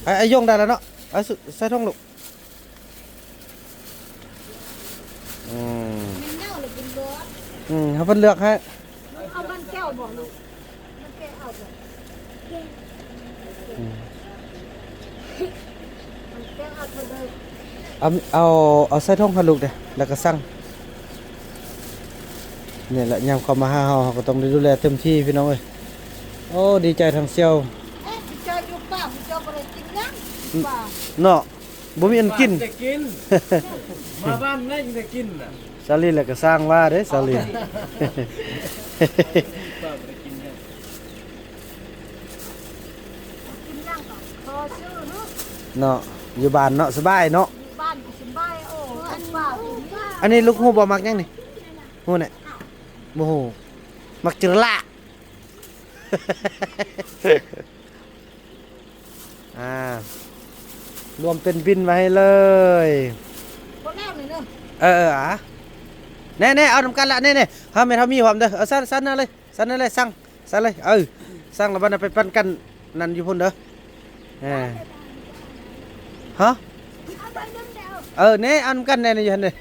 ໄອ້ ໄອ້ຢົງໄດ້ແລ້ວເນາະ ເອົາໃສ່ຖົງລູກ. ອືມ ແມ່ນແລ້ວລະເພິ່ນບອກ ອືມ ໃຫ້ເພິ່ນເລືອກໃຫ້ ເອົາມັນແກ້ວບໍ່ລູກ ມັນແກ້ວເອົາບໍ່ ອືມ ມັນແກ້ວເອົາເທົ່າໃດ ເອົາ ເອົາ ເອົາໃສ່ຖົງໃຫ້ລູກເດ້ ແລ້ວກໍສັ່ງ. ນີ້ແຫຼະ ຍາມເຂົາມາຫາເຮົາ ເຮົາກໍຕ້ອງໄດ້ດູແລເຕັມທີ່ພີ່ນ້ອງເອີຍ. ໂອ້ ດີໃຈທັງສ່ຽວ ເອີ ດີໃຈຢູ່ປ່າ ເຈົ້າບໍ່ໄດ້ກິນຫຍັງ ອືມ ປ່າເນາະ. ບໍ່ມີອັນກິນ ໄດ້ກິນ ມາບ້ານໄດ້ ໄດ້ກິນນະ. ສາລີແລ້ວກໍສ້າງວ່າເດ້ ສາລີ ກິນຫຍັງກໍຂໍຊື້ເນາະ ເນາະ ຢູ່ບ້ານເນາະ ສະບາຍເນາະ ຢູ່ບ້ານກໍສະບາຍ. ໂອ້ ອັນວ່າ ອັນນີ້ລູກຮູ້ບໍ່ ມັກຫຍັງນີ້ ຮູ້ແນ່ ບໍ່ຮູ້ ມັກຈະລະ ອ່າ ລວມເປັນບິນມາໃຫ້ເລີຍ ບໍ່ແລ້ວນີ້ເດີ. ເອີ ເອີ ອາ ແນ່ໆ ເອົານຳກັນລະ ແນ່ໆ ເຮົາແມ່ນເຮົາມີພ້ອມເດີ. ເອີ ສັ່ນ ສັ່ນເອົາເລີຍ ສັ່ນເອົາເລີຍ ສັ່ງ ສັ່ງເລີຍ ເອີ ສັ່ງລະບັດນັ້ນໄປປັນກັນນັ້ນຢູ່ພຸ້ນເດີ. ເອີ ຮະ ເອີ ແນ່ ເອົານຳກັນແນ່ຢູ່ຫັ້ນເດີ.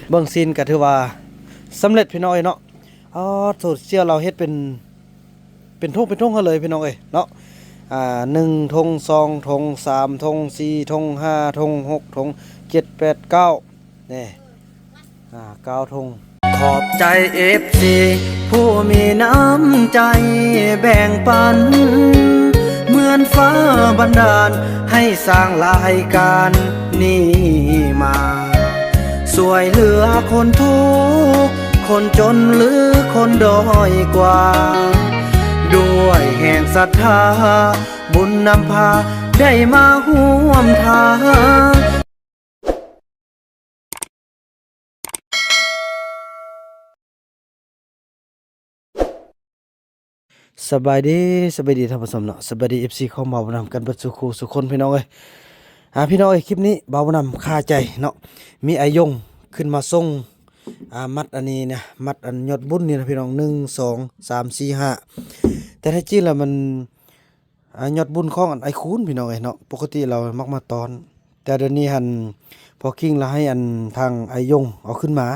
ເບິ່ງຊີ້ນກໍຖືວ່າສຳເລັດພີ່ນ້ອງເອີຍເນາະ. ອໍ ໂຕສ່ຽວລາວເຮັດເປັນ ເປັນຖົງເປັນຖົງໃຫ້ເລີຍພີ່ນ້ອງເອີຍເນາະ. ອ່າ ໜຶ່ງຖົງ ສອງຖົງ ສາມຖົງ ສີ່ຖົງ ຫ້າຖົງ ຫົກຖົງ ເຈັດ ແປດ ເກົ້າ ນີ້ ອ່າ ເກົ້າຖົງ. ຂອບໃຈເອັຟຊີຜູ້ມີນ້ຳໃຈແບ່ງປັນ ເໝືອນຟ້າບັນດານໃຫ້ສ້າງລາຍການນີ້ມາ ຊ່ວຍເຫຼືອຄົນທຸກ ຄົນຈົນ ຫຼື ຄົນດ້ອຍກວ່າ ດ້ວຍແຮງສັດທາ ບຸນນຳພາໄດ້ມາຮ່ວມທາງ. ສະບາຍດີ ສະບາຍດີທ່ານຜູ້ຊົມເນາະ ສະບາຍດີເອັຟຊີຂອງບ່າວບຸນນຳກັນເບິດສູ່ຄູ່ສູ່ຄົນພີ່ນ້ອງເອີຍ. ອ່າ ພີ່ນ້ອງເອີຍ ຄລິບນີ້ບ່າວບຸນນຳຄາໃຈເນາະ ມີອ້າຍຢົງຂຶ້ນມາສົ່ງ ອ່າ ມັດອັນນີ້ນະ ມັດອັນຍອດບຸນນີ້ນະພີ່ນ້ອງ ໜຶ່ງ ສອງ ສາມ ສີ່ ຫ້າ ແຕ່ແທ້ຈິງແລ້ວມັນ ອ່າ ຍອດບຸນຂອງອັນອ້າຍຄູນພີ່ນ້ອງເອີຍເນາະ ປົກກະຕິລາວມັກມາຕ້ອນ ແຕ່ດຽວນີ້ຫັ້ນພໍ່ຄິງລາວໃຫ້ອັນທາງອ້າຍຢົງເອົາຂຶ້ນມາ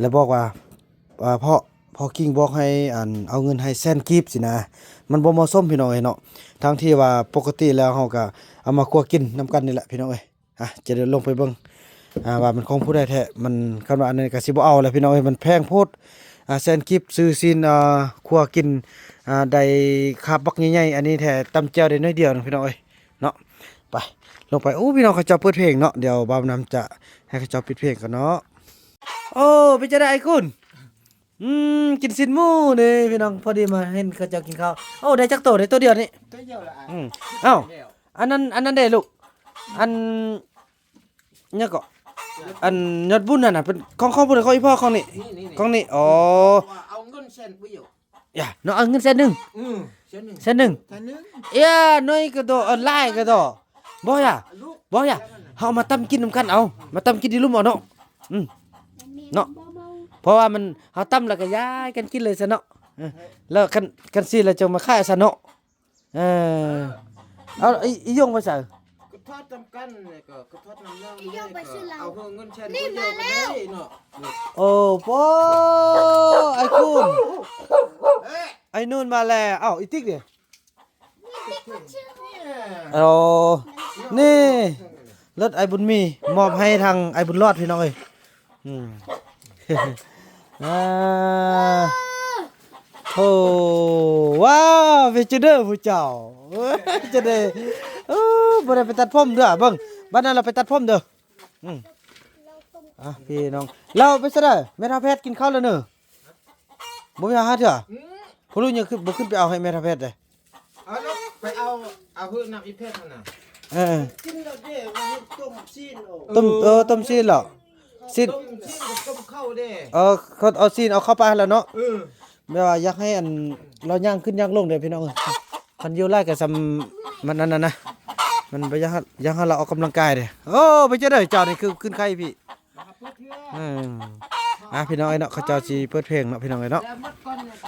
ແລ້ວບອກວ່າ ອ່າ ພໍ່ ພໍ່ຄິງບອກໃຫ້ອັນເອົາເງິນໃຫ້ແສນກີບຊີ້ນະ ມັນບໍ່ເໝາະສົມພີ່ນ້ອງເອີຍເນາະ ທັງທີ່ວ່າປົກກະຕິແລ້ວເຮົາກະເອົາມາຄົວກິນນຳກັນນີ້ແຫຼະພີ່ນ້ອງເອີຍ. ອ່ະ ຈະໄດ້ລົງໄປເບິ່ງ ອ່າ ວ່າມັນຂອງຜູ້ໃດແທ້ ມັນ ຄັນວ່າອັນນັ້ນກະຊິບໍ່ເອົາແຫຼະພີ່ນ້ອງເອີຍ ມັນແພງໂພດ. ອ່າ ແສນກີບຊື້ຊີ້ນ ອ່າ ຄົວກິນ ອ່າ ໄດ້ຄາບບັກໃຫຍ່ໆ ອັນນີ້ແທ້ ຕຳແຈ່ວໄດ້ໜ້ອຍດຽວໜຶ່ງພີ່ນ້ອງເອີຍເນາະ. ໄປ ລົງໄປ. ໂອ້ ພີ່ນ້ອງເຂົາເຈົ້າເປີດເພງເນາະ ດຽວບ່າວບຸນນຳຈະໃຫ້ເຂົາເຈົ້າປິດເພງກ່ອນເນາະ. ໂອ້ ເປັນຈັ່ງໃດອ້າຍຄູນ? ອືມ ກິນຊີ້ນໝູເດ້ພີ່ນ້ອງ ພໍດີມາເຫັນເຂົາເຈົ້າກິນເຂົ້າ. ໂອ້ ໄດ້ຈັກໂຕ? ໄດ້ໂຕດຽວນີ້ ໂຕດຽວລະ. ອືມ ອ້າວ ອັນນັ້ນ ອັນນັ້ນເດ້ລູກ ອັນ ຫຍັງເກາະ ອັນຍອດບຸນຫັ້ນນະ ເປັນຂອງ ຂອງຜູ້ໃດ? ຂອງອີ່ພໍ່ ຂອງນີ້ ຂອງນີ້. ອໍ ເອົາເງິນແສນບໍ່ຢູ່ ຢ່າເນາະ ເອົາເງິນແສນໜຶ່ງ. ອືມ ແສນໜຶ່ງ ແສນໜຶ່ງ. ເອີ ໜ້ອຍກະໂຕ ເອີ ຫຼາຍກະໂຕ ບໍ່ຢ່າ ບໍ່ຢ່າ ເຮົາເອົາມາຕຳກິນນຳກັນ ເອົາມາຕຳກິນຢູ່ລຸ່ມເອົາເນາະ. ອືມ ເນາະ ເພາະວ່າມັນ ເຮົາຕຳແລ້ວກະຢາຍກັນກິນເລີຍຊະເນາະ. ເອີ ແລ້ວຄັນ ຄັນຊີ້ແລ້ວຈັ່ງມາຂາຍເອົາຊະເນາະ. ເອີ ເອົາ ອີ່ ອີ່ຢົງໄປໃສ? ກະທອດນຳກັນ ແລ້ວກໍກະທອດນຳນ້ອງ ອີ່ຢົງໄປຊື້ເຫຼົ້າ ເອົາເງິນແສນນີ້ມາແລ້ວເນາະ. ໂອ້ ໂອ້ ໄອ້ຄູນ ເອີ ໄອ້ນູນມາແລ້ວ. ເອົ້າ ອີ່ຕິກເດ? ໂອ້ ນີ້ລົດອ້າຍບຸນມີ ມອບໃຫ້ທາງອ້າຍບຸນຫຼອດ ພີ່ນ້ອງເອີຍ. ອືມ ອ່າ ໂອ້ ວ້າວ ເວເຈີເດີຜູ້ເຈົ້າ ຈະໄດ້ ເອີ ບໍ່ໄດ້ໄປຕັດຜົມເດີ. ເບິ່ງ ບັດນັ້ນລາວໄປຕັດຜົມເດີ. ອືມ ອ່ະ ພີ່ນ້ອງ ລາວໄປໃສເດີ? ແມ່ເຖົ້າແພດກິນເຂົ້າແລ້ວເນີ ບໍ່ມີຫາເທື່ອ. ອືມ ຜູ້ລຸງຍັງຂຶ້ນ ບໍ່ຂຶ້ນໄປເອົາໃຫ້ແມ່ເຖົ້າແພດເດ້. ເອົາແລ້ວໄປເອົາ ເອົາເຮີ້ນຳອີແພດຫັ້ນນະ. ເອີ ກິນແລ້ວເດ້ ວ່າເຮັດຕົ້ມຊີ້ນ. ໂອ້ ຕົ້ມ ເອີ ຕົ້ມຊີ້ນເລາະ ຊີ້ນ ຕົ້ມຊີ້ນກັບຕົ້ມເຂົ້າເດ້. ເອີ ເຂົາເອົາຊີ້ນເອົາເຂົ້າໄປຫັ້ນແຫຼະເນາະ. ເອີ ແບບວ່າຢາກໃຫ້ອັນ ລາວຍ່າງຂຶ້ນຍ່າງລົງເດ້ພີ່ນ້ອງເອີຍ. ຄັນຢູ່ຫຼາຍກໍສ່ຳມັນອັນນັ້ນນະ ມັນບໍ່ຢາກ ຢາກໃຫ້ລາວອອກກຳລັງກາຍເດ້. ໂອ້ ເປັນຈັ່ງໃດເຈົ້ານີ້ ຄືຂຶ້ນໄຄພີ້? ເອີ ອ່າ ພີ່ນ້ອງເອີຍເນາະ ເຂົາເຈົ້າຊິເປີດເພງເນາະ ພີ່ນ້ອງເອີຍເນາະ.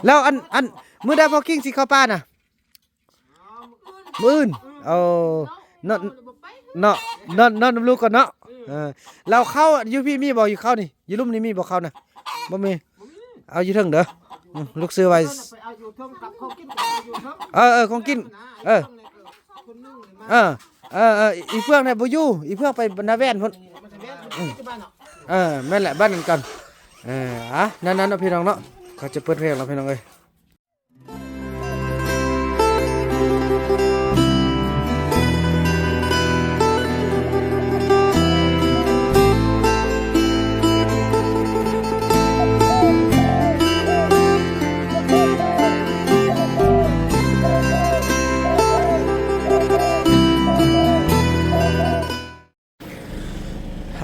ແລ້ວອັນ ອັນ ມື້ໃດພໍ່ຄິງຊິເຂົ້າປ່ານະ? ມື້ອື່ນ. ເອົາ ນອນ ເນາະ ນອນ ນອນນຳລູກກ່ອນເນາະ. ເອີ ແລ້ວເຂົ້າຢູ່ພີ້ມີບໍ່? ຢູ່ເຂົ້ານີ້ ຢູ່ລຸ່ມນີ້ມີບໍ່ເຂົ້ານະ? ບໍ່ມີ. ເອົາຢູ່ເທິງເດີ. ອືມ ລູກຊື້ໄວ້. ເອີ ເອີ ຂອງກິນ. ເອີ ເອີ ເອີ ອີເຟືອງນະບໍ່ຢູ່. ອີເຟືອງໄປນາແວ່ນພຸ້ນ. ອືມ ເອີ ແມ່ນແຫຼະ ບ້ານນັ້ນກັນ. ເອີ ອາ ນັ້ນໆ ເນາະ ພີ່ນ້ອງເນາະ. ເຂົາຈະເປີດເພງແລ້ວ ພີ່ນ້ອງເອີຍ.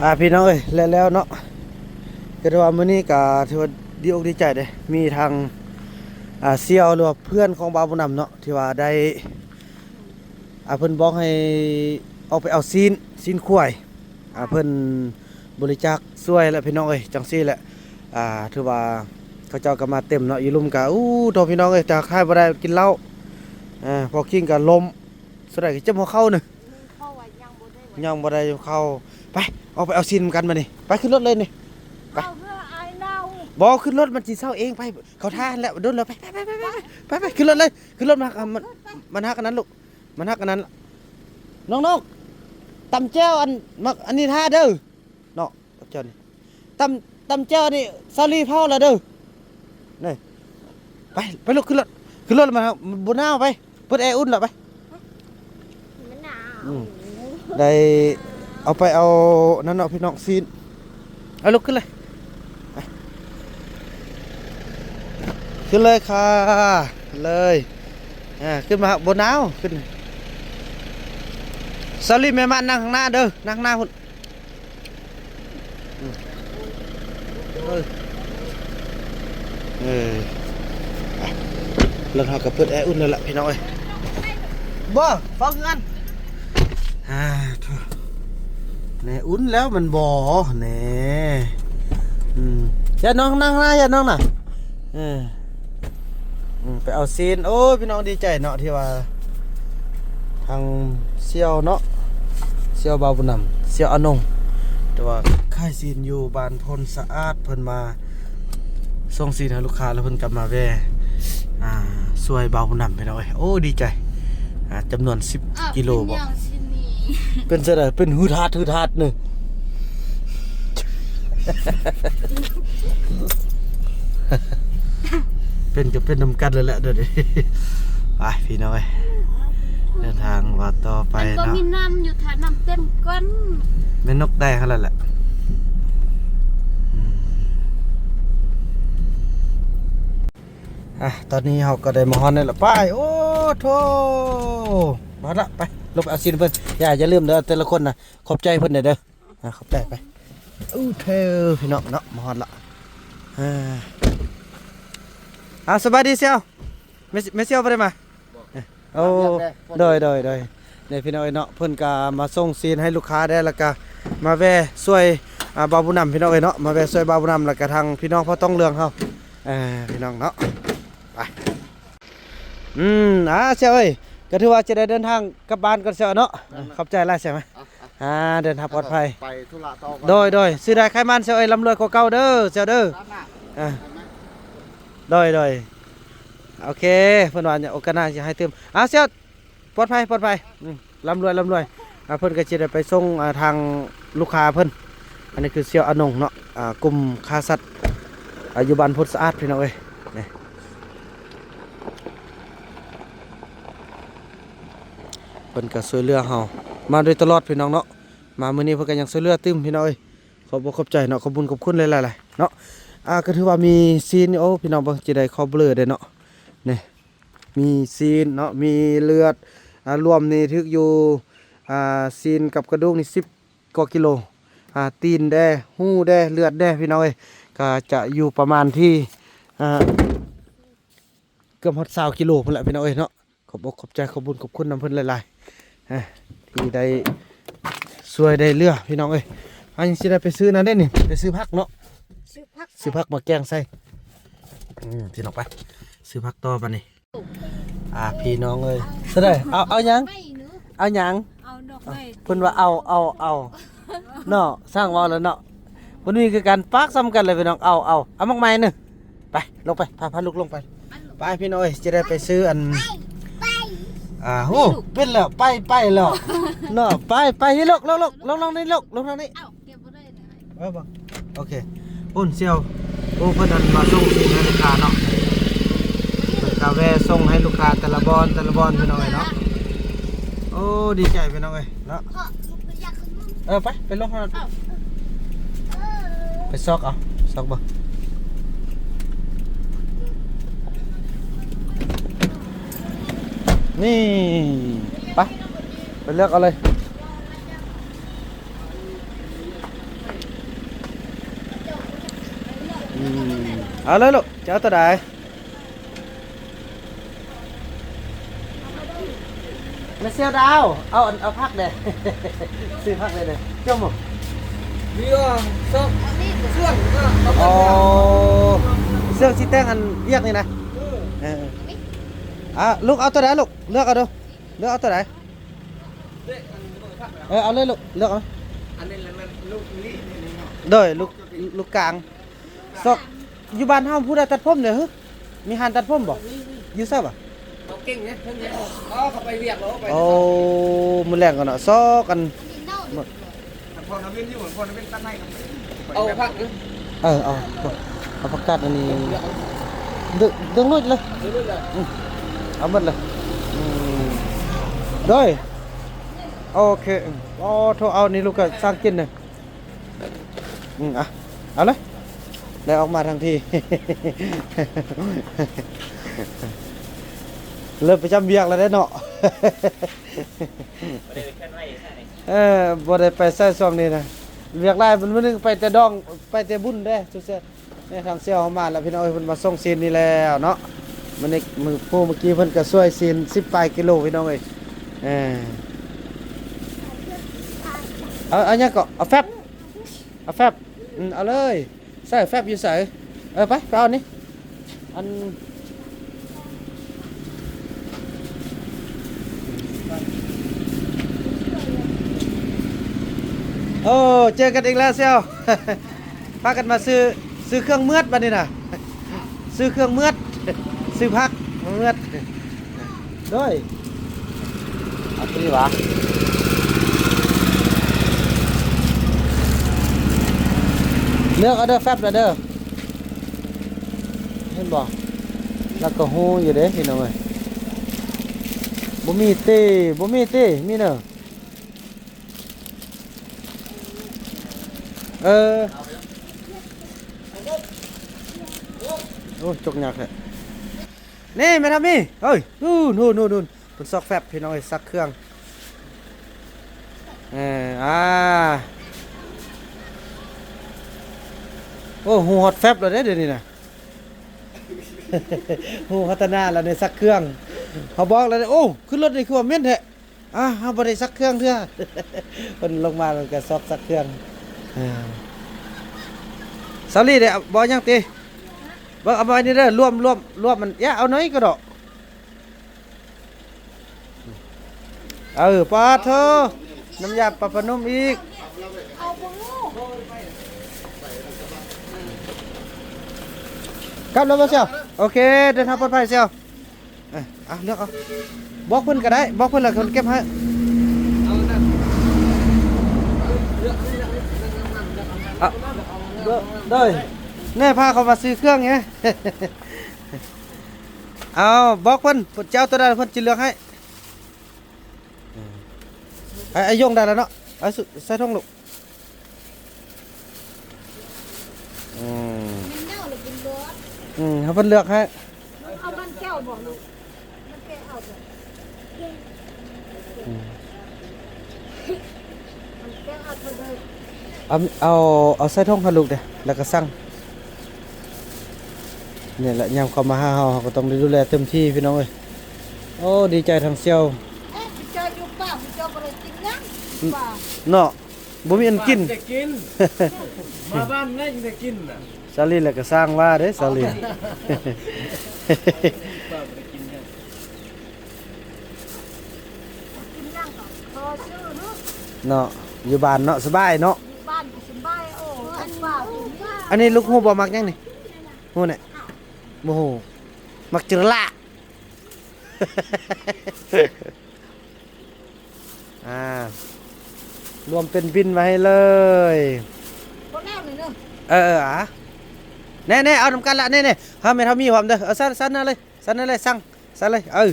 ອ່າ ພີ່ນ້ອງເອີຍ ແລ້ວໆ ເນາະ ກໍຖືວ່າມື້ນີ້ກໍຖືວ່າດີອົກດີໃຈເດ້ ມີທາງ ອ່າ ສ່ຽວ ຫຼືວ່າເພື່ອນຂອງບ່າວບຸນນຳເນາະ ທີ່ວ່າໄດ້ ອ່າ ເພິ່ນບອກໃຫ້ອອກໄປເອົາຊີ້ນ ຊີ້ນຄວາຍ ອ່າ ເພິ່ນບໍລິຈາກຊ່ວຍແຫຼະ ພີ່ນ້ອງເອີຍ ຈັ່ງຊີ້ແຫຼະ. ອ່າ ຖືວ່າເຂົາເຈົ້າກໍມາເຕັມເນາະ ຢູ່ລຸ່ມກໍ ອູ້ ໂທ້ ພີ່ນ້ອງເອີຍ ແຕ່ຂາຍບໍ່ໄດ້ ກິນເຫຼົ້າ ອ່າ ພໍກິນກໍລົ້ມ ສ່ວນໃຫຍ່ກໍເຈັບຫົວເຂົ່ານີ້. ຍັງບໍ່ໄດ້ ຍັງບໍ່ໄດ້ເຂົ້າ. ໄປ ອອກໄປເອົາຊີ້ນນຳກັນບາດນີ້. ໄປ ຂຶ້ນລົດເລີຍນີ້. ໄປ ບໍ່ ຂຶ້ນລົດ ມັນຊິເຊົາເອງ. ໄປ ເຂົາຖ້າຫັ້ນແຫຼະ ດົນແລ້ວ. ໄປ ໄປ ໄປ ຂຶ້ນລົດເລີຍ. ຂຶ້ນລົດມາ ມາ ມານະກະນັ້ນລູກ ມານະກະນັ້ນ. ນ້ອງໆ ຕຳແຈ່ວ ອັນ ໝາກອັນນີ້ຖ້າເດີ. ເນາະ ຕຳແຈ່ວນີ້ ຕຳ ຕຳແຈ່ວນີ້ ສາລີເຜົາລະເດີ. ນີ້ ໄປ ໄປລູກ ຂຶ້ນລົດ ຂຶ້ນລົດ ມາ ບໍ່ໜາວ. ໄປ ເປີດແອອຸ່ນລະ ໄປ. ມັນໜາວ. ອືມ ໄດ້ເອົາໄປເອົານັ້ນເນາະ ພີ່ນ້ອງ ຊີ້ນ. ເອົາລູກ ຂຶ້ນເລີຍ ໄປ ຂຶ້ນເລີຍຄ່າ ຂຶ້ນເລີຍ. ອ່າ ຂຶ້ນມາ ບໍ່ໜາວ ຂຶ້ນ. ສາລີ ແມ່ມານ ນັ່ງຂ້າງໜ້າເດີ ນັ່ງຂ້າງໜ້າພຸ້ນ. ອືມ ເອີ ເອີ ໄປ ລົດເຮົາກໍເປີດແອອຸ່ນແລ້ວລະ ພີ່ນ້ອງເອີຍ. ບໍ່ ເຝົ້າຄືກັນ. ອ່າ ແນອຸ່ນແລ້ວມັນບໍ່ແນ. ອືມ ຢ່ານ້ອງນັ່ງນະ ຢ່ານ້ອງນະ. ເອີ ອືມ ໄປເອົາຊີ້ນ. ໂອ້ຍ ພີ່ນ້ອງດີໃຈເນາະ ທີ່ວ່າທາງສ່ຽວເນາະ ສ່ຽວບ່າວບຸນນຳ ສ່ຽວອານົງ ແຕ່ວ່າຂາຍຊີ້ນຢູ່ບ້ານໂພນສະອາດ ເພິ່ນມາສົ່ງຊີ້ນໃຫ້ລູກຄ້າ ແລ້ວເພິ່ນກໍມາແວ່ ອ່າ ຊ່ວຍບ່າວບຸນນຳ ພີ່ນ້ອງເອີຍ. ໂອ້ ດີໃຈ. ອ່າ ຈຳນວນສິບກິໂລບໍ? ເປັນຈັ່ງໃດ? ເປັນຫືດຫາດຫືດຫາດນີ້. ເປັນກໍເປັນນຳກັນແລ້ວແຫຼະ ດຽວນີ້. ໄປ ພີ່ນ້ອງເອີຍ ເດີນທາງວ່າຕໍ່ໄປເນາະ. ມັນບໍ່ມີນ້ຳຢູ່ ຖ້ານ້ຳເຕັມກ່ອນ. ແມ່ນນົກໄດ້ຫັ້ນແຫຼະ. ອືມ ອ່ະ ຕອນນີ້ເຮົາກໍໄດ້ມາຮອດແລ້ວລະ. ໄປ ໂອ້ໂທ້ ມາລະ. ໄປ ລົງໄປເອົາຊີ້ນເພິ່ນ. ຢ່າ ຢ່າລືມເດີ ແຕ່ລະຄົນນະ ຂອບໃຈເພິ່ນແດ່ເດີ. ອ່າ ຂອບໃຈ. ໄປ ອູ້ເທີ ພີ່ນ້ອງເນາະ ມາຮອດລະ. ອ່າ ອ່າ ສະບາຍດີສ່ຽວ. ແມ່ ແມ່ສ່ຽວບໍ່ໄດ້ມາ? ໂອ້ ໂດຍ ໂດຍ ໂດຍ. ນີ້ພີ່ນ້ອງເອີຍເນາະ ເພິ່ນກະມາສົ່ງຊີ້ນໃຫ້ລູກຄ້າແດ່ ແລ້ວກະມາແວ່ຊ່ວຍ ອ່າ ບ່າວບຸນນຳ ພີ່ນ້ອງເອີຍເນາະ ມາແວ່ຊ່ວຍບ່າວບຸນນຳ ແລ້ວກະທາງພີ່ນ້ອງພໍ່ຕ້ອງເລື່ອງເຮົາ ເອີ ພີ່ນ້ອງເນາະ. ໄປ ອືມ ອ່າ ສ່ຽວເອີຍ ກໍຖືວ່າຈະໄດ້ເດີນທາງກັບບ້ານກ່ອນສ່ຽວເນາະ. ແມ່ນລະ ຂອບໃຈຫຼາຍສ່ຽວ. ອ່າ ເດີນທາງປອດໄພ. ໄປທຸລະຕໍ່ກ່ອນ. ໂດຍ ໂດຍ. ຊື້ໄດ້ຂາຍມັນສ່ຽວເອີຍ ລ່ຳລວຍກວ່າເກົ່າເດີ ສ່ຽວເດີ. ອ່າ ໂດຍ ໂດຍ. ໂອເຄ ເພິ່ນວ່າໂອກາດໜ້າຊິໃຫ້ຕື່ມ. ອ່າ ສ່ຽວ ປອດໄພ ປອດໄພ. ອືມ ລ່ຳລວຍ ລ່ຳລວຍ. ອ່າ ເພິ່ນກໍຊິໄດ້ໄປສົ່ງ ອ່າ ທາງລູກຄ້າເພິ່ນ. ອັນນີ້ຄືສ່ຽວອານົງເນາະ ອ່າ ກຸ່ມຄ້າສັດ ອ່າ ຢູ່ບ້ານໂພນສະອາດ ພີ່ນ້ອງເອີຍ. ນີ້ ເພິ່ນກໍຊ່ວຍເຫຼືອເຮົາມາໂດຍຕະຫຼອດ ພີ່ນ້ອງເນາະ. ມາມື້ນີ້ເພິ່ນກໍຍັງຊ່ວຍເຫຼືອຕື່ມ ພີ່ນ້ອງເອີຍ. ຂອບອົກຂອບໃຈເນາະ ຂອບບຸນຂອບຄຸນຫຼາຍໆເນາະ. ອ່າ ກໍຖືວ່າມີຊີ້ນ ໂອ້ ພີ່ນ້ອງເບິ່ງ ຈະໄດ້ຂໍເບລີໄດ້ເນາະ. ນີ້ ມີຊີ້ນເນາະ ມີເລືອດ ອ່າ ລວມນີ້ຖືກຢູ່ ອ່າ ຊີ້ນກັບກະດູກນີ້ສິບກວ່າກິໂລ. ອ່າ ຕີນແດ່ ຫູແດ່ ເລືອດແດ່ ພີ່ນ້ອງເອີຍ ກໍຈະຢູ່ປະມານທີ່ ອ່າ ເກືອບຮອດຊາວກິໂລພຸ້ນແຫຼະ ພີ່ນ້ອງເອີຍເນາະ. ຂອບອົກຂອບໃຈ ຂອບບຸນຂອບຄຸນນຳເພິ່ນຫຼາຍໆ ອ່າ ທີ່ໄດ້ຊ່ວຍໄດ້ເຫຼືອ ພີ່ນ້ອງເອີຍ. ອັນນີ້ຊິໄດ້ໄປຊື້ນັ້ນເດ້ນີ້ ໄປຊື້ຜັກເນາະ ຊື້ຜັກ ຊື້ຜັກມາແກງໃສ່. ອືມ ພີ່ນ້ອງ ໄປຊື້ຜັກຕໍ່ບາດນີ້. ອ່າ ພີ່ນ້ອງເອີຍ ເທົ່າໃດ? ເອົາ ເອົາຫຍັງ? ໄປໜູ ເອົາຫຍັງ? ເອົາດອກໄມ້ ເພິ່ນວ່າເອົາ ເອົາ ເອົາ ເນາະ ຊ່າງເວົ້າແລ້ວເນາະ. ເພິ່ນມີຄືກັນ ປາກສ່ຳກັນເລີຍພີ່ນ້ອງ ເອົາ ເອົາ ເອົາໝາກໄມ້ໜຶ່ງ. ໄປ ລົງໄປ ພາ ພາລູກລົງໄປ. ໄປພີ່ນ້ອງເອີຍ ຈະໄດ້ໄປຊື້ອັນ ອ່າ ໂອ້ ເປັນແລ້ວ ໄປ ໄປແລ້ວເນາະ. ໄປ ໄປ ນີ້ລູກ ລູກ ລູກ ລົງ ລົງນີ້ລູກ ລົງທາງນີ້. ເອົາ ເກັບບໍ່ໄດ້ເດ້ອ້າຍ. ເອີ ບໍ່ ໂອເຄ ພຸ້ນສ່ຽວ. ໂອ້ ເພິ່ນອັນມາສົ່ງຊີ້ນໃຫ້ລູກຄ້າເນາະ ເພິ່ນກະແວ່ສົ່ງໃຫ້ລູກຄ້າແຕ່ລະບ່ອນ ແຕ່ລະບ່ອນພີ່ນ້ອງເອີຍເນາະ. ໂອ້ ດີໃຈພີ່ນ້ອງເອີຍເນາະ. ເອີ ໄປ ໄປລົງຫັ້ນ ເອົາ ໄປຊອກເອົາ ຊອກເບິ່ງ. ນີ້ ໄປ ໄປເລືອກເອົາເລີຍ. ອືມ ເອົາເລີຍລູກ ຈະເອົາຕົວໃດ? ແມ່ສ່ຽວດາວ ເອົາ ເອົາຜັກແດ່ ຊື້ຜັກແດ່ເດີ. ຈົມບໍ່? ມີວ່າຊອກເຊື່ອງ ອໍ ເຊື່ອງຊິແຕ່ງອັນວຽກນີ້ນະ. ເອີ ເອີ ອ່າ ລູກເອົາຕົວໃດລູກ? ເລືອກເອົາດູ ເລືອກເອົາຕົວໃດ? ເອີ ເອົາເລີຍລູກ ເລືອກເອົາ. ອັນນີ້ລະແມ່ນລູກອີ່ຫຼີນີ້ເນາະ. ໂດຍ ລູກ ລູກກາງ. ຊອກ ຢູ່ບ້ານເຮົາຜູ້ໃດຕັດຜົມເດີ? ມີຮ້ານຕັດຜົມບໍ່? ມີ ມີ ຢູ່ໃສວະ? ເຂົາເກັ່ງເດ້ ເພິ່ນເດ້. ອໍ ເຂົາໄປວຽກແລ້ວ ໄປ. ໂອ້ ມື້ແລງກ່ອນເນາະ ຊອກກັນ. ອັນນີ້ເນົ່າເດ້. ພອນາວິນຢູ່ ພອນາວິນຕັດໃຫ້ກັນ. ເອົາຜັກເດີ. ເອີ ເອົາ ເອົາຜັກກາດອັນນີ້ ດຶງ ດຶງໂລດເລີຍ. ອືມ ເອົາໝົດເລີຍ. ອືມ ໂດຍ ໂອເຄ. ອໍ ໂທ ເອົານີ້ລູກກະສ້າງກິນເດີ. ອືມ ອ່ະ ເອົາເລີຍ ໄດ້ອອກມາທັງທີ. ເລີ່ມປະຈຳວຽກແລ້ວເດ້ເນາະ. ບໍ່ໄດ້ໄປເຄື່ອນໄຫວໃສນີ້. ເອີ ບໍ່ໄດ້ໄປໃສຊ່ວງນີ້ນະ ວຽກຫຼາຍ. ມື້ໜຶ່ງໄປແຕ່ດອງ ໄປແຕ່ບຸນເດ້. ແມ່ທາງສ່ຽວເຮົາມາແລ້ວພີ່ນ້ອງເອີຍ ເພິ່ນມາສົ່ງຊີ້ນນີ້ແລ້ວເນາະ. ມື້ນີ້ ມື້ ຜູ້ເມື່ອກີ້ເພິ່ນກະຊ່ວຍຊີ້ນສິບປາຍກິໂລພີ່ນ້ອງເອີຍ. ເອີ ເອົາ ເອົາຫຍັງເກາະ? ເອົາແຟັບ ເອົາແຟັບ. ອືມ ເອົາເລີຍ. ໃສ່ແຟັບຢູ່ໃສ? ເອີ ໄປ ໄປເອົານີ້ ອັນ ໂອ້ ເຈີກັນອີກແລ້ວສ່ຽວ. ພາກັນມາຊື້ ຊື້ເຄື່ອງເມືອດບັດນີ້ນະ ຊື້ເຄື່ອງເມືອດ ຊື້ຜັກເມືອດ. ໂດຍ ເອົາຕົວນີ້ຫວາ? ເລືອກເອົາເດີ ແຟັບເດີ ເຫັນບໍ່? ລາວກໍຮູ້ຢູ່ເດ້ພີ່ນ້ອງເອີຍ. ບໍ່ມີຕິ ບໍ່ມີຕິ ມີເນີ. ເອີ ໂອ້ຍ ຈົກຍາກແທ້. ນີ້ແມ່ທຳມີ ເຮີ້ຍ ນູ້ນ ນູ້ນ ນູ້ນ ເພິ່ນຊອກແຟັບພີ່ນ້ອງເອີຍ ຊັກເຄື່ອງ. ເອີ ອ່າ ໂອ້ ຮູ້ຮອດແຟັບແລ້ວເດ້ດຽວນີ້ນະ. ຮູ້ພັດທະນາແລ້ວໃນຊັກເຄື່ອງ ເຮົາບອກແລ້ວເດ້. ໂອ້ ຂຶ້ນລົດນີ້ຄືວ່າເໝັນແທ້. ອ່າ ເຮົາບໍ່ໄດ້ຊັກເຄື່ອງເທື່ອ. ເພິ່ນລົງມາເພິ່ນກະຊອກຊັກເຄື່ອງ. ເອີ ສາວລີໄດ້ເອົາບໍ່ຫຍັງຕິ? ເບິ່ງເອົາໄວ້ນີ້ເດີ ລວມ ລວມ ລວມມັນ ຢ່າເອົາໜ້ອຍກະດອກ. ເອີ ປາດໂທ ນ້ຳຢາປາພະນົມອີກ. ກັບແລ້ວບໍ່ສ່ຽວ? ໂອເຄ ເດີນທາງປອດໄພສ່ຽວ. ເອີ ເອົາ ເລືອກເອົາ ບອກເພິ່ນກະໄດ້ ບອກເພິ່ນແລ້ວເພິ່ນເກັບໃຫ້. ເອົາ ໂດຍ ແນ່ ພາເຂົາມາຊື້ເຄື່ອງໄງ. ເອົາ ບອກເພິ່ນ ເພິ່ນຈະເອົາໂຕໃດ ເພິ່ນຈະເລືອກໃຫ້. ເອີ ໄອ້ ໄອ້ຢົງໄດ້ແລ້ວເນາະ ເອົາ ໃສ່ຖົງລູກ. ອືມ ມັນເນົ່າແລ້ວກິນບໍ່? ອືມ ໃຫ້ເພິ່ນເລືອກໃຫ້. ເອົາມັນແກ້ວບໍ່ລູກ? ມັນແກ້ວເອົາບໍ່? ອືມ ມັນແກ້ວເອົາເທົ່າໃດ? ເອົາ ເອົາ ເອົາໃສ່ຖົງໃຫ້ລູກເດີ້ ແລ້ວກະສັ່ງ. ນີ້ແຫຼະ ຍາມເຂົາມາຫາເຮົາ ເຮົາກະຕ້ອງໄດ້ດູແລເຕັມທີ່ພີ່ນ້ອງເອີຍ. ໂອ້ ດີໃຈທັງສ່ຽວ. ເອີ ເຈົ້າຢູ່ປ່າ ເຈົ້າບໍ່ໄດ້ກິນຫຍັງ ອືມ ປ່າເນາະ. ບໍ່ມີອັນກິນ ມາບ້ານໄດ້ກິນນະ. ສາລີແລ້ວກະສ້າງວ່າເດ້ ສາລີ. ເອີ ບໍ່ໄດ້ກິນຫຍັງ. ເນາະ ຢູ່ບ້ານເນາະ ສະບາຍເນາະ ຢູ່ບ້ານກໍສະບາຍ. ໂອ້ ອັນນີ້ລູກຮູ້ບໍ່ ມັກຫຍັງນີ້? ຮູ້ແນ່ ບໍ່ຮູ້ ມັກເຈີລະ ອ່າ ລວມເປັນບິນໄວ້ໃຫ້ເລີຍ. ບໍ່ແລ້ວນີ້ເດີ. ເອີ ເອີ ອາ ແນ່ໆ ເອົານຳກັນລະ ແນ່ໆ ເຮົາແມ່ນເຮົາມີພ້ອມເດີ. ເອີ ຊັ້ນ ຊັ້ນເອົາເລີຍ ຊັ້ນເອົາເລີຍ ສັ່ງ ສັ່ງເອົາເລີຍ. ເອີ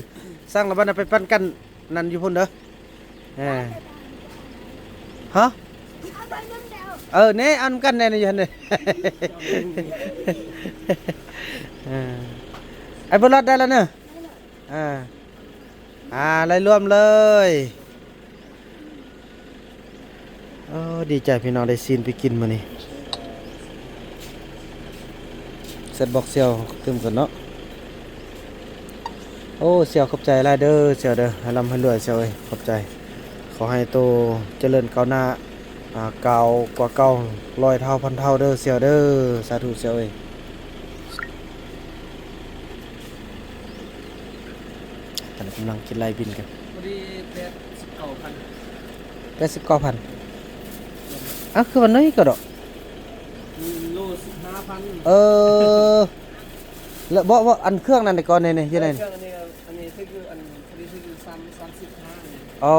ສັ່ງລະບັດນະ ໄປປັນກັນນັ້ນຢູ່ພຸ້ນເດີ. ເອີ ຮະ ເອີ ແນ່ ເອົານຳກັນແນ່ ຢູ່ຫັ້ນເດ້. ເອີ ໄອ້ບຸນລັດໄດ້ແລ້ວເນີ. ອ່າ ອ່າ ໄລ່ລວມເລີຍ. ໂອ້ ດີໃຈພີ່ນ້ອງ ໄດ້ຊີ້ນໄປກິນມື້ນີ້. ເຊັດບອກສ່ຽວຕື່ມກັນເນາະ. ໂອ້ ສ່ຽວຂອບໃຈຫຼາຍເດີ ສ່ຽວເດີ ໃຫ້ລ່ຳໃຫ້ລວຍສ່ຽວເອີຍ ຂອບໃຈ. ຂໍໃຫ້ໂຕຈະເລີນກ້າວໜ້າ ອ່າ ກ້າວກວ່າເກົ່າຮ້ອຍເທົ່າພັນເທົ່າເດີສ່ຽວເດີ. ສາທຸສ່ຽວເອີຍ. ຕອນນີ້ກຳລັງຄິດໄລ່ບິນກັນ ພໍດີແປດສິບເກົ້າພັນ. ແປດສິບເກົ້າພັນ ອ້າວ ຄືວ່າໜ້ອຍກະດອກ. ໂລສິບຫ້າພັນ. ເອີ ແລ້ວບໍ່ ບໍ່ ອັນເຄື່ອງນັ້ນກ່ອນນີ້ ນີ້ຢູ່ໃນ ເຄື່ອງອັນນີ້ ອັນນີ້ຖືກຢູ່ ອັນ ພໍດີຖືກຢູ່ສາມ ສາມສິບຫ້ານີ້. ໂອ້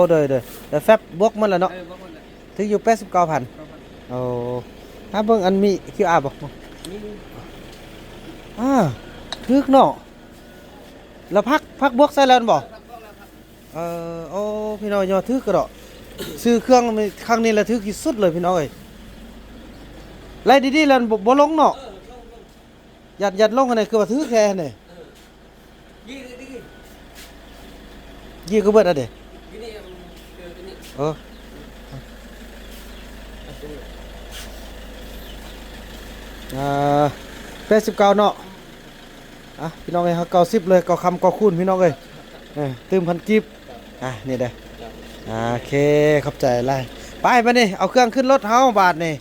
ໂດຍ ໂດຍ ແລ້ວແຟັບບວກໝົດແລ້ວເນາະ. ເອີ ບວກໝົດແລ້ວ ຖືກຢູ່ແປດສິບເກົ້າພັນ. ໂອ້ ຫາເບິ່ງອັນມີຄິວອາບໍ່? ມີ ອ່າ ຖືກເນາະ. ແລ້ວພັກ ພັກບວກໃສ່ແລ້ວແມ່ນບໍ່? ເອີ ໂອ້ ພີ່ນ້ອງ ຍໍຖືກກະດອກ. ຊື້ເຄື່ອງຄັ້ງນີ້ລະຖືກທີ່ສຸດເລີຍພີ່ນ້ອງເອີຍ. ໄລ່ດີໆແລ້ວບໍ່ ບໍ່ລົງເນາະ. ຢ້ານ ຢ້ານລົງຫັ້ນແຫຼະ ຄືວ່າຖືກແທ້ຫັ້ນເດ. ຢີກະເບິດຫັ້ນເດ. ເອີ ອ່າ ແປດສິບເກົ້າເນາະ. ອ່ະ ພີ່ນ້ອງເອີຍ ເຮົາເກົ້າສິບເລີຍ ເກົ້າຄຳເກົ້າຄູນພີ່ນ້ອງເອີຍ. ເອີ ຕື່ມພັນກີບ. ອ່ະ ນີ້ເດີ. ໂອເຄ ຂອບໃຈຫຼາຍ. ໄປ ບາດນີ້ເອົາເຄື່ອງຂຶ້ນລົດເຮົາບາດນີ້.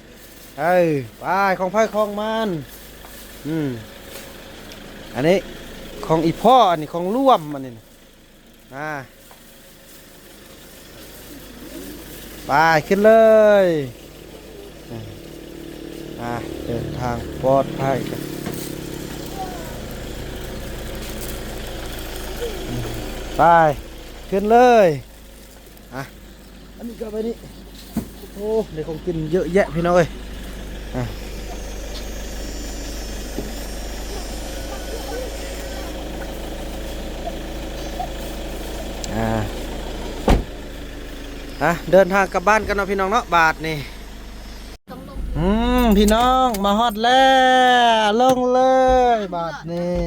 ເອີ ໄປ ຂອງໃຜຂອງມັນ. ອືມ ອັນນີ້ຂອງອີ່ພໍ່ ອັນນີ້ຂອງລວມ ອັນນີ້ນະ. ອ່າ ໄປ ຂຶ້ນເລີຍ. ອ່າ ເດີນທາງປອດໄພກັນ. ໄປ ຂຶ້ນເລີຍ. ອ່ະ ອັນນີ້ກໍໄປນີ້. ໂອ້ ໄດ້ຂອງກິນເຍອະແຍະພີ່ນ້ອງເອີຍ. ອ່ະ ອ່າ ອ່ະ ເດີນທາງກັບບ້ານກັນເນາະພີ່ນ້ອງເນາະ ບາດນີ້. ອືມ ພີ່ນ້ອງ ມາຮອດແລ້ວ ລົງເລີຍບາດນີ້.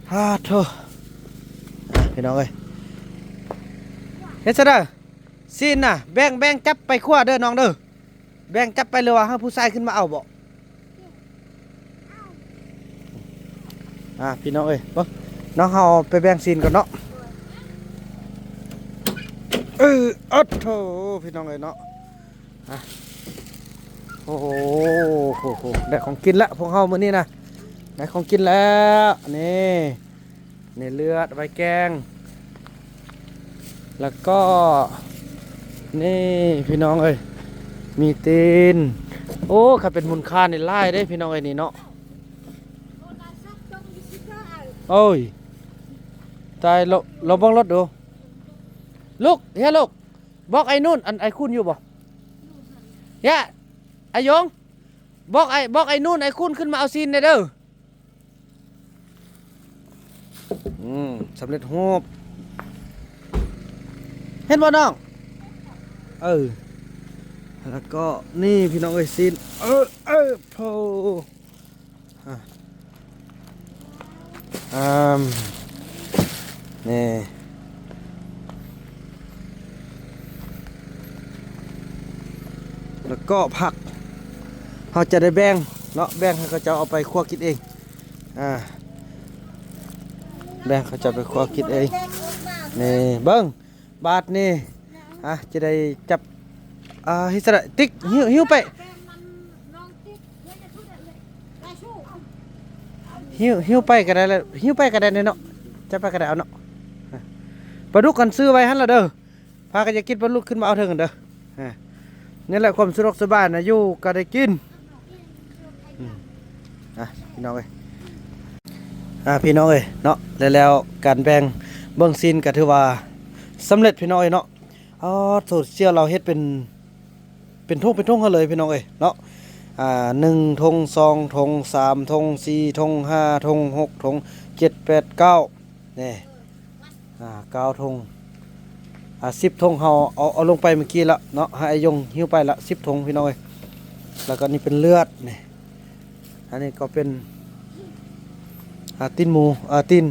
ພາໂທ ອ່ະ ພີ່ນ້ອງເອີຍ ເຮັດຊະເດີ. ຊີ້ນນະ ແບ່ງ ແບ່ງຈັບໄປຄົວເດີນ້ອງເດີ. ແບ່ງຈັບໄປ ຫຼືວ່າໃຫ້ຜູ້ຊາຍຂຶ້ນມາເອົາບໍ? ອ່າ ພີ່ນ້ອງເອີຍ ເບິ່ງ ນ້ອງເຮົາໄປແບ່ງຊີ້ນກ່ອນເນາະ. ເອີ ໂອ້ໂທ້ ພີ່ນ້ອງເອີຍເນາະ. ອ່ະ ໂອ້ໂຫ ໂຫ ໂຫ ໄດ້ຂອງກິນລະ ພວກເຮົາມື້ນີ້ນະ ໄດ້ຂອງກິນແລ້ວ ນີ້ ນີ້ເລືອດໄວ້ແກງ ແລ້ວກໍນີ້ພີ່ນ້ອງເອີຍ ມີຕີນ. ໂອ້ ຄັນເປັນມູນຄ່ານີ້ຫຼາຍເດ້ພີ່ນ້ອງເອີຍນີ້ເນາະ. ໂອ້ຍ ຕາຍ ລອງ ລອງເບິ່ງລົດດູ. ລູກ ເຮຍລູກ ບອກໄອ້ນູນ ອັນ ໄອ້ຄູນຢູ່ບໍ່? ເຮຍ ອາຍົງ ບອກໄອ້ ບອກໄອ້ນູນ ໄອ້ຄູນຂຶ້ນມາເອົາຊີ້ນແດ່ເດີ. ອືມ ສຳເລັດຮູບ ເຫັນບໍ່ນ້ອງ? ເອີ ແລ້ວກໍນີ້ພີ່ນ້ອງເອີຍ ຊີ້ນ ເອີ ເອີ ໂພ ອ່າ ອ່າ ນີ້ ແລ້ວກໍຜັກ ເຮົາຈະໄດ້ແບ່ງເນາະ ແບ່ງໃຫ້ເຂົາເຈົ້າເອົາໄປຄົວກິນເອງ. ອ່າ ແບ່ງເຂົາເຈົ້າໄປຄົວກິນເອງ. ນີ້ເບິ່ງ ບາດນີ້ ອ່າ ຈະໄດ້ຈັບ ອ່າ ເຮັດຊະໄດ ຕິກ ຫິ້ວ ຫິ້ວໄປ ຫິ້ວ ຫິ້ວໄປກໍໄດ້ລະ ຫິ້ວໄປກໍໄດ້ເນາະ ຈັບໄປກໍໄດ້ເອົາເນາະ. ປາດຸກຫັ້ນຊື້ໄວ້ຫັ້ນລະເດີ ພາກັນຢາກກິນປາດຸກຂຶ້ນມາເອົາເທິງຫັ້ນເດີ. ອາ ນີ້ແຫຼະຄວາມສະດວກສະບາຍນະ ຢູ່ກໍໄດ້ກິນ. ອືມ ອ່ະ ພີ່ນ້ອງເອີຍ ອ່າ ພີ່ນ້ອງເອີຍເນາະ ແລ້ວ ແລ້ວການແບ່ງເບິ່ງຊີ້ນກໍຖືວ່າສຳເລັດ ພີ່ນ້ອງເອີຍເນາະ. ອໍ ໂຕເຊຍລາວເຮັດເປັນ ເປັນຖົງເປັນຖົງຫັ້ນເລີຍ ພີ່ນ້ອງເອີຍເນາະ. ອ່າ ໜຶ່ງຖົງ ສອງຖົງ ສາມຖົງ ສີ່ຖົງ ຫ້າຖົງ ຫົກຖົງ ເຈັດ ແປດ ເກົ້າ ນີ້ ອ່າ ເກົ້າຖົງ ອ່າ ສິບຖົງ ເຮົາເອົາ ເອົາລົງໄປເມື່ອກີ້ລະເນາະ ໃຫ້ອ້າຍຍົງຫິ້ວໄປລະ ສິບຖົງ ພີ່ນ້ອງເອີຍ. ແລ້ວກໍນີ້ເປັນເລືອດນີ້ ອັນນີ້ກໍເປັນ ອ່າ ຕີນໝູ ອ່າ ຕີນ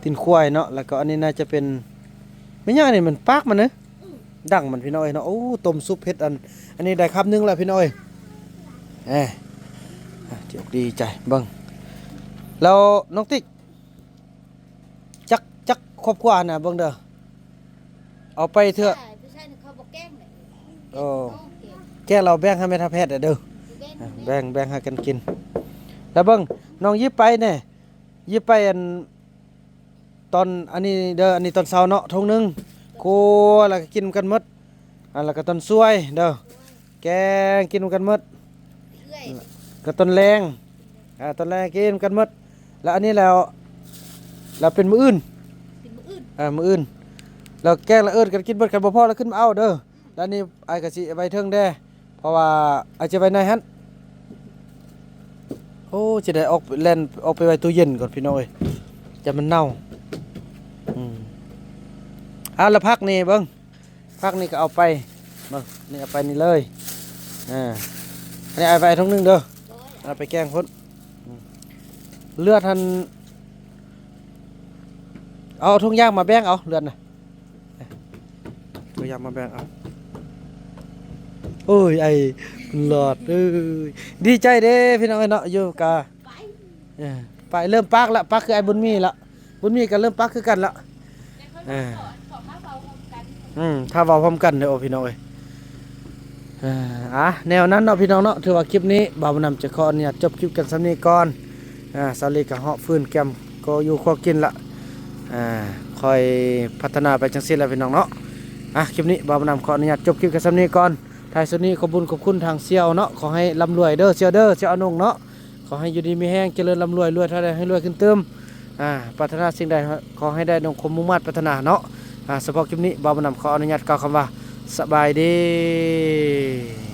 ຕີນຄວາຍເນາະ. ແລ້ວກໍອັນນີ້ໜ້າຈະເປັນ ແມ່ນຫຍັງອັນນີ້ ມັນປາກມັນເນາະ ດັງມັນ ພີ່ນ້ອງເອີຍເນາະ. ໂອ້ ຕົ້ມຊຸບເຮັດອັນ ອັນນີ້ໄດ້ຄຳໜຶ່ງແລ້ວ ພີ່ນ້ອງເອີຍ. ເອີ ອ່າ ດີອົກດີໃຈເບິ່ງ. ແລ້ວນ້ອງຕິກ ຈັກ ຈັກຄອບຄົວຫັ້ນນະ ເບິ່ງເດີ ເອົາໄປເທື່ອ ຜູ້ຊາຍນີ້ເຂົາບໍ່ແກງເດ້. ໂອ້ ແກງແລ້ວແບ່ງໃຫ້ແມ່ທັບແພດເດີ ແບ່ງ ແບ່ງໃຫ້ກັນກິນ. ແລ້ວເບິ່ງ ນ້ອງຢິບໄປແດ່ ຢິບໄປອັນ ຕອນ ອັນນີ້ເດີ ອັນນີ້ຕອນເຊົ້າເນາະ ຖົງໜຶ່ງ ຄົວ ແລ້ວກໍກິນນຳກັນໝົດ. ອ່າ ແລ້ວກໍຕອນສວຍເດີ ແກງກິນນຳກັນໝົດ ເອື້ອຍ ກໍຕອນແລງ ອ່າ ຕອນແລງກິນນຳກັນໝົດ. ແລ້ວອັນນີ້ແລ້ວ ແລ້ວເປັນມື້ອື່ນ ເປັນມື້ອື່ນ ເອີ ມື້ອື່ນ ແລ້ວແກງແລ້ວເອີ້ນກັນກິນເບິດ ຄັນບໍ່ພໍແລ້ວຂຶ້ນມາເອົາເດີ. ແລ້ວນີ້ອ້າຍກໍຊິໄວ້ເທິງແດ່ ເພາະວ່າອ້າຍຈະໄວ້ໃນຫັ້ນ. ໂອ້ ຊິໄດ້ອອກ ແລ່ນອອກໄປໄວ້ຕູ້ເຢັນກ່ອນ ພີ່ນ້ອງເອີຍ ຈະມັນເນົ່າ. ອືມ ອ່າ ແລ້ວຜັກນີ້ເບິ່ງ ຜັກນີ້ກໍເອົາໄປ ເບິ່ງ ນີ້ເອົາໄປນີ້ເລີຍ. ອ່າ ອັນນີ້ອ້າຍໄວ້ຖົງໜຶ່ງເດີ ເອົາໄປແກງພຸ້ນ. ອືມ ເລືອດຫັ້ນ ເອົາຖົງຢາງມາແບ່ງເອົາເລືອດນະ ເອົາຖົງຢາງມາແບ່ງເອົາ. ໂອ້ຍ ອ້າຍຫຼອດເອີຍ ດີໃຈເດ້ ພີ່ນ້ອງເອີຍເນາະ ຢູ່ກະ ເອີ ໄປເລີ່ມປາກລະ ປາກຄືອ້າຍບຸນມີລະ ບຸນມີກໍເລີ່ມປາກຄືກັນລະ. ເອີ ອືມ ຖ້າເວົ້າພ້ອມກັນເດີ ໂອ້ ພີ່ນ້ອງເອີຍ. ເອີ ອ່າ ແນວນັ້ນເນາະ ພີ່ນ້ອງເນາະ ຖືວ່າຄລິບນີ້ບ່າວບຸນນຳຈະຂໍອະນຸຍາດຈົບຄລິບກັນສ່ຳນີ້ກ່ອນ. ອ່າ ສາວລີກໍເຫາະຟືນແກມກໍຢູ່ຄົວກິນລະ ອ່າ ຄ່ອຍພັດທະນາໄປຈັ່ງຊີ້ແຫຼະ ພີ່ນ້ອງເນາະ. ອ່າ ຄລິບນີ້ບ່າວບຸນນຳຂໍອະນຸຍາດຈົບຄລິບກັນສ່ຳນີ້ກ່ອນ. ທ້າຍສຸດນີ້ຂອບບຸນຂອບຄຸນທາງສ່ຽວເນາະ ຂໍໃຫ້ລ່ຳລວຍເດີສ່ຽວເດີ ສ່ຽວອານົງເນາະ. ຂໍໃຫ້ຢູ່ດີມີແຮງ ຈະເລີນລ່ຳລວຍ ລວຍເທົ່າໃດໃຫ້ລວຍຂຶ້ນຕື່ມ. ອ່າ ປາດຖະໜາສິ່ງໃດ ຂໍໃຫ້ໄດ້ດັ່ງຄວາມມຸ່ງມາດປາດຖະໜາເນາະ. ອ່າ ສະເພາະຄລິບນີ້ ບ່າວບຸນນຳຂໍອະນຸຍາດກ່າວຄຳວ່າ ສະບາຍດີ.